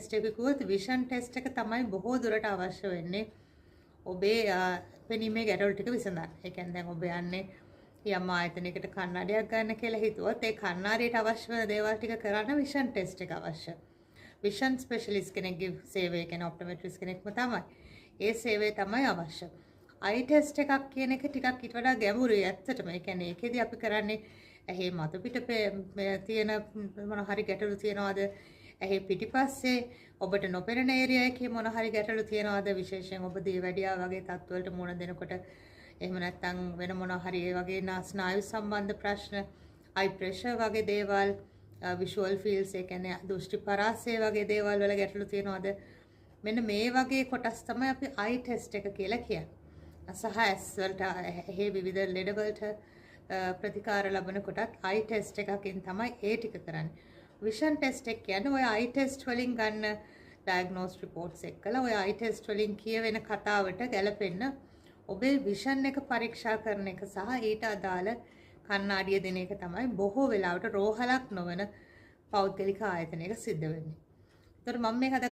Test එක කිව්වොත් vision test එක තමයි බොහෝ දුරට අවශ්‍ය වෙන්නේ ඔබේ පෙනීමේ ගැටලු ටික විසඳන්න. ඒ කියන්නේ දැන් ඔබ යන්නේ යම් ආයතනයකට කන්නඩියක් ගන්න කියලා හිතුවොත් ඒ කන්නඩියට අවශ්‍ය වෙන දේවල් ටික කරන්න විෂන් ටෙස්ට් එක අවශ්‍ය. විෂන් ස්පෙෂලිස්ට් කෙනෙක්ගේ සේවය කියන්නේ ඔප්ටොමෙට්‍රිස්ට් කෙනෙක්ම තමයි. ඒ සේවය තමයි අවශ්‍ය. අයි ටෙස්ට් එකක් කියන එක ටිකක් ඊට වඩා ගැඹුරුයි ඇත්තටම. ඒ කියන්නේ ඒකෙදි අපි කරන්නේ ඇහි මතු පිට තියෙන මොන හරි ගැටලු තියනවාද? ඇහි පිටිපස්සේ ඔබට නොපෙනෙන ඒරියා එකේ මොන හරි ගැටලු තියනවාද? විශේෂයෙන් ඔබ දියවැඩියා වගේ තත්ත්වවලට මුහුණ දෙනකොට එහෙම නැත්නම් වෙන මොන හරි ඒ වගේ ස්නායු සම්බන්ධ ප්‍රශ්න, අයි ප්‍රෙෂර් වගේ දේවල්, විෂුවල් ෆීල්ඩ්ස් ඒ කියන්නේ දෘෂ්ටි පරාසය වගේ දේවල් වල ගැටලු තියනවාද? මෙන්න මේ වගේ කොටස් තමයි අපි අයි ටෙස්ට් එක කියලා කියන්නේ. සහ ඇස් වලට, ඇහි විවිධ ලෙඩ වලට ප්‍රතිකාර ලබන කොටත් අයි ටෙස්ට් එකකින් තමයි ඒ ටික කරන්නේ. විෂන් ටෙස්ට් එක කියන්නේ ඔය අයි ටෙස්ට් වලින් ගන්න ඩයග්නෝස් රිපෝට්ස් එක්කලා ඔය අයි ටෙස්ට් වලින් කියවෙන කතාවට ගැලපෙන්න ඔබේ විෂන් එක පරීක්ෂා කරන එක සහ ඊට අදාළ කණ්ණාඩිය දෙන එක තමයි බොහෝ වෙලාවට රෝහලක් නොවන පෞද්ගලික ආයතනයක සිද්ධ වෙන්නේ. ඒතර මම මේ